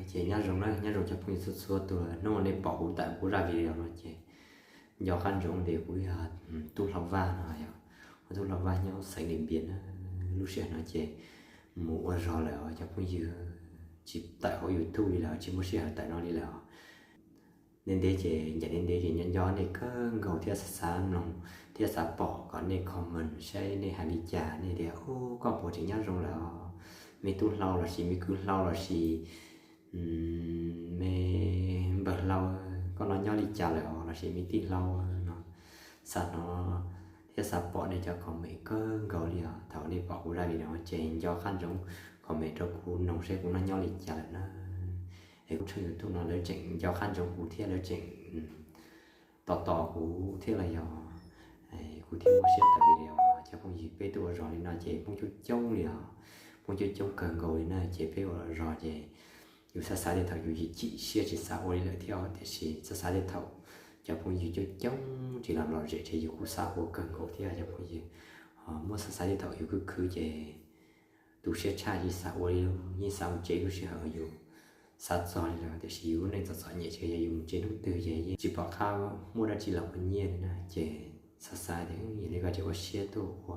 Ces nyob zoo na, nyob zoo cov phooj ywg txhua txhua tus, hnub no nej pom kuv tawm kuv zaj video no ces nco qab ntsoov tias kuv yog tub hlau Vaj no yog, kuv tub hlau Vaj nyob xeev Lis Npias na. Lub sij hawm no ces mus ua zog lawm os cov phooj ywg, tsis tawm hauv YouTube li lawm, tsis muaj sij hawm tawm no li lawm os. Ntev ntev ces ncaim ntev ntev ces nco nco nej kawg nkaus thiab xav xav mloog thiab xav pom kom nej comment saib nej hais li cas, nej tias ub koj puas tseem nyob zoo lawm os, me tub hlau lossis me kwv hlau lossis me npawg hlau, koj no nyob li cas lawm os lossis me tij hlau no. Xav hnov thiab xav pom nej cov comment kawg nkaus li os. Thaum nej pom kuv zaj video no ces nco qab ntsoov comment rau kuv noog saib kuv no nyob li cas lawm na. Es kuv tshooj YouTube no lawv tseem nco qab ntsoov kuv thiab lawv tseem tos tos kuv thiab los yog kuv thiaj muaj siab tawm video. Cov phooj ywg, peb tuaj ua zog li no ces poob coob coob li os, poob coob coob kawg nkaus li na. Ces peb ua zog ces yus xav xav tej thaum yus chim siab tsis xav ua li lawm thiab, tiam sis xav xav tej thaum cov phooj ywg coob coob tsis los lom zem ces yus kuj xav ua kawg nkaus thiab cov phooj ywg. Muab xav xav tej thaum yus khwv khwv ces tu siab tshaj, yeej xav ua li, yeej xav mus tsev lub sij hawm yus xav txog li lawm, tiam sis yus lub neej txom txom nyem ces yog yus mus tsev hnub twg ces yeej tsis pom qab muaj dab tsi los ua nyiaj li na. Ces xav xav tias yog li ko ces ua siab tuaj ua,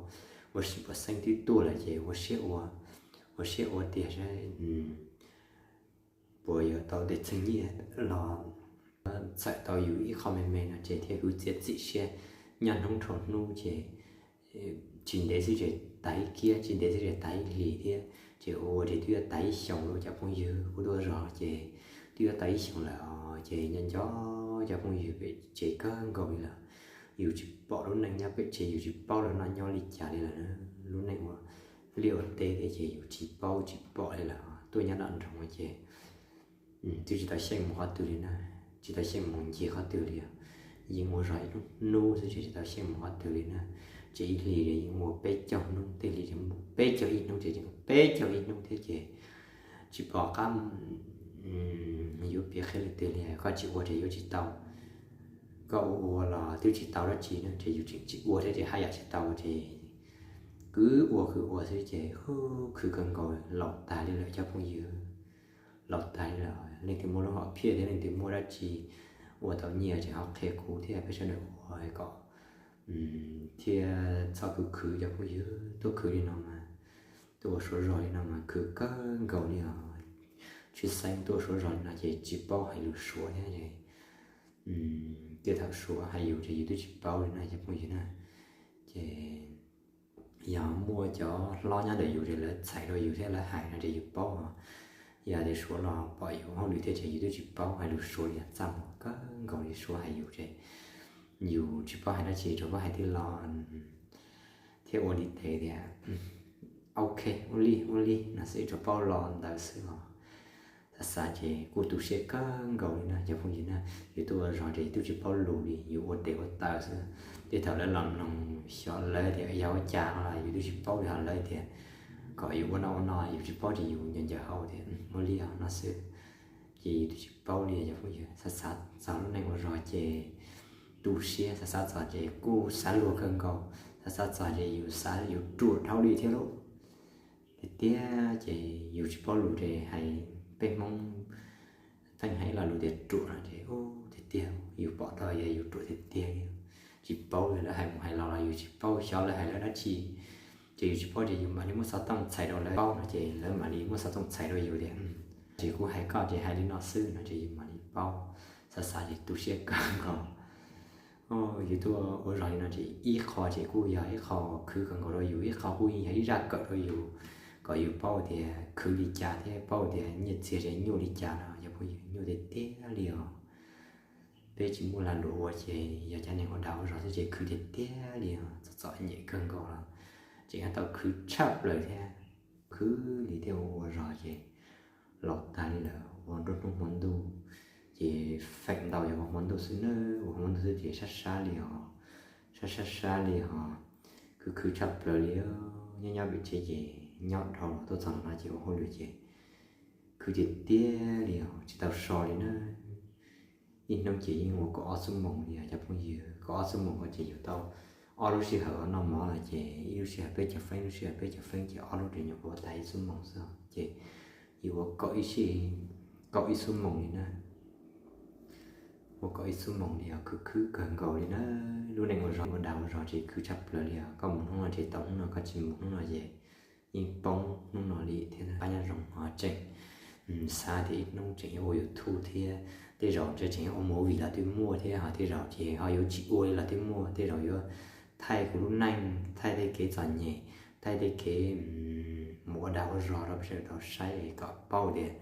ua si puas xeeb twb tuaj lawm ces ua siab ua, ua siab ua tiag saib puas yuav tau tej txheej nyiaj los txhawm tau yus ib qho me me no ces thiaj kuj txiav txim siab nyob hnub dhau hnub ces tsis ntev xwb ces tas ib kiab, tsis ntev xwb ces tas ib hlis thiab, ces ua ua ces twb yuav tas ib xyoos lawm cov phooj ywg. Kuv tuaj zog ces twb yuav tas ib xyoos lawm os, ces nco nco cov phooj ywg pem tsev kawg nkaus li lawm. Yus tsis pom lub neej nyob pem tsev, yus tsis paub lawv no nyob li cas li lawm na. Lub neej ua liaj ua teb tiag ces yus tsis paub tsis pom li lawm, tuaj nyob nram nroog ces twb tsis tau xyeej mus qhov twg li na, tsis tau xyeej mus ncig qhov twg li os. Yeej ua zog ib hnub hnub xwb ces tsis tau xyeej mus qhov twg li na. Ces ib hlis yeej ua peb caug hnub, tej hlis peb caug ib hnub ces peb caug ib hnub thiab ces tsis pom qab yuav piav qhia leej twg li, koj tsis ua ces yuav tsis tau, koj ua ua los twb tsis tau dab tsi na, ces yus tseem tsis ua thiab ces haj yam tsis tau ces kwv ua kwv ua xwb ces khwv kawg nkaus laus tag li lawm cov phooj ywg. Laus tag li lawm, leej twg muaj lub hom phiaj thiab leej twg muaj dab tsi ua tau nyiaj ces ho qhia kuv thiab peb sawv daws ua kom thiaj txhob khwv khwv cov phooj ywg. Tuaj khwv li no mas, tuaj ua Suav zog li no mas khwv kawg nkaus li os. Tshwj xeeb tuaj ua Suav zog li no ces tsis paub hais lus Suav thiab ces tej thaum Suav hais yus ces yus twb tsis paub li na cov phooj ywg na. Ces yog muaj cov hlob nyob ntawm yus ces lawv txhais rau yus thiab lawv hais no ces yus paub os. Yog tias Suav los pom yus hauj lwm thiab ces yus twb tsis paub hais lus Suav li, txaj muag kawg nkaus li Suav hais yus ces yus tsis paub hais dab tsi, rau paub hais tij laug thiab ua li tes tias ok, ua li ua li no xwb, rau paub lo ntawd xwb os. Xav xav ces kuj tu siab kawg nkaus li na cov phooj ywg na. Yus tuaj ua zog ces yus twb tsis paub lus li, yus ua tes ua taw xwb. Tej thaum lawv los mloog xyov lawv tias yog ua cas no los yus twb tsis paub li, ho lawv tias kom yus ua no ua no yus tsis paub ces yus ncaws ncaws hau tias ua li os no xwb. Ces yus twb tsis paub li cov phooj ywg. Xav xav txog lub neej ua zog ces tu siab, xav xav txog ces kuj xav luag kawg nkaus, xav xav txog ces yus xav yus ruam dhau li thiab lauj. Tiag tiag ces yus tsis paub lus ces hais, peb Hmoob pheej hais ib lo lus tias ruam no ces tiag tiag yus pom tau yog yus ruam tiag tiag li. Tsis paub li, lawv hais mus hais los los yus tsis paub, xyov lawv hais lawv dab tsi, ces yus tsis paub ces yus mam li muab xov tooj txhais rau lawv paub no ces lawv mam li muab xov tooj txhais rau yus tias, ces kuv hais koj ces hais li no xwb no ces yus mam li paub. Xav xav ces tu siab kawg nkaus. Yus tuaj ua zog li no ces ib qho ces kuj yog ib qho khwv kawg nkaus rau yus, ib qho kuj yog ib zaj kawm rau yus, kom yus paub tias khwv li cas thiab paub tias nyiaj txiag ces nyuaj li cas no, yog phooj ywg, nyuaj tiag tiag li os. Peb tsis muaj lag luam ua ces yog cov neeg ua dag ua zog xwb ces khwv tiag tiag li os, txom txom nyem kawg nkaus los tseem tau khwv tshaj plaws thiab. Khwv li thiab ua zog ces laus tag li lawm, ua nruab hnub hmo ntuj ces feem ntau yog ua hmo ntuj xwb na, ua hmo ntuj xwb ces sab sab li os, sab sab sab li os. Khwv khwv tshaj plaws li, nyob nyob pem tsev ces nyob dhau los tuaj txog no ces ua hauj lwm ces khwv tiag tiag li os, tsis tau so li na. Ib hnub ces yeej ua kaum ob xuab moos li os cov phooj ywg, kaum ob xuab moos ko ces yus tau ob lub sij hawm noj mov no ces ib lub sij hawm peb caug feeb, lub sij hawm peb caug feeb ces ob lub ces nyuam qhuav tag ib xuab moos xwb ces yus ua kaum ib sij, kaum ib xuab moos li na. Ua kaum ib xuab moos li os, khwv khwv kawg nkaus li na. Lub neej ua zog ua dag ua zog ces khwv tshaj plaws li os. Koj mus hnub no ces tau hnub no, koj tsis mus hnub no ces yeej poob hnub no li thiab. Qab nyob zoo ho tseem xav tias ib hnub tseem yuav ua YouTube thiab, tej zaum ntshe tseem yuav ua movie los twb muaj thiab, ho tej zaum ces ho yuav tsis ua li los twb muaj, tej zaum yuav thaij kuv lub neej, thaij tej kev txom nyem, thaij tej kev mus ua dag ua zog rau peb sawv daws tau saib kom paub tias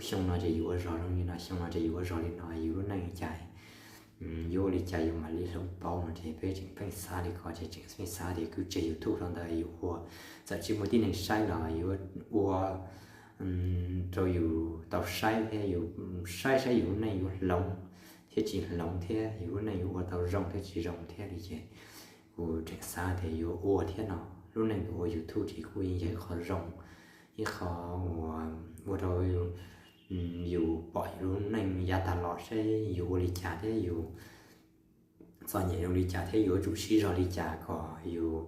xyoo no ces yus ua zog zoo li no, xyoo no ces yus ua zog li no, yus lub neej li cas, yuav ua li cas yus mam li hloov pauv no ces peb tseem pheej xav li ko ces tseem pheej xav tias kuv tseg YouTube rau ntawd yus ua, txawm tsis muaj tib neeg saib los yuav ua rau yus tau saib thiab yus saib saib yus lub neej yuav hloov thiab tsis hloov thiab yus lub neej yuav ua tau zoo thiab tsis zoo thiab li ces kuv tseem xav tias yuav ua thiab no. Lub neej ua YouTube ces kuj yeej yog ib qho zoo, ib qho uas ua rau yus pom yus lub neej yav tag los seb yus ua li cas thiab yus txom nyem zoo li cas thiab yus yuav tsum siv zog li cas kom yus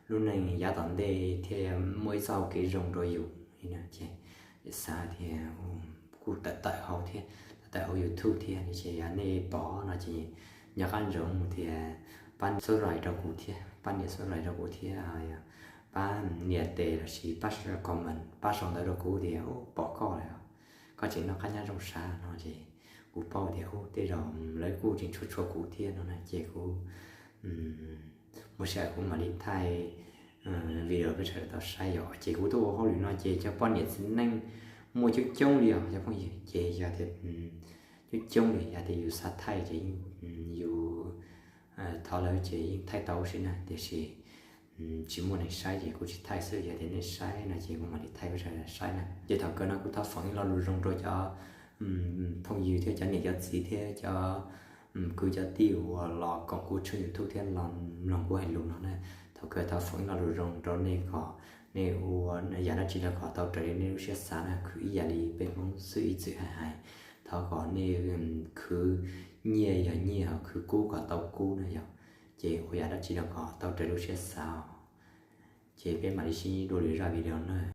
lub neej yav tom ntej thiaj muaj ib txoj hau kev zoo rau yus li no ces xav tias kuj tawm tawm hauv thiab, tawm tawm hauv YouTube thiab li ces yog nej pom no ces nco qab ntsoov tias pab subscribe rau kuv thiab, pab nias subscribe rau kuv thiab, pab nias tes lossis pab comment, pab sau ntawv rau kuv tias pom koj lawm, koj tseem noj qab nyob zoo sav no ces kuv paub tias tej zaum lawv kuj tseem tshua tshua kuv thiab no na ces kuv muaj sij hawm kuv mam li thaij video peb sawv daws tau saib yom. Ces kuv tuaj ua hauj lwm no ces cov poj niam txiv neej muaj coob coob li os cov phooj ywg, ces yog tias coob coob li, yog tias yus xav thaij ces yus thov lawv ces yeej thaij tau si na, tiam sis tsis muaj neeg saib ces kuv tsis thaij xwb, yog tias nej saib no ces kuv mam li thaij peb sawv daws saib na. Ces thaum kawg no kuv thov foom ib lo lus zoo rau cov phooj ywg thiab cov niam cov txiv thiab cov kwv cov tij uas los koom kuv tshooj YouTube thiab los mloog kuv hais lus no na. Thaum kawg thov foom ib lo lus zoo rau nej kom nej ua yam dab tsi los kom tau raws li nej lub siab xav na, khwv ib yam li peb Hmoob xwb ib txwm hais hais. Thov kom nej khwv nyiaj yog nyiaj, ho khwv kub kom tau kub na yom. Ces ua yam dab tsi los kom tau raws lub siab xav. Ces peb mam li sib ntsib dua lwm zaj video na.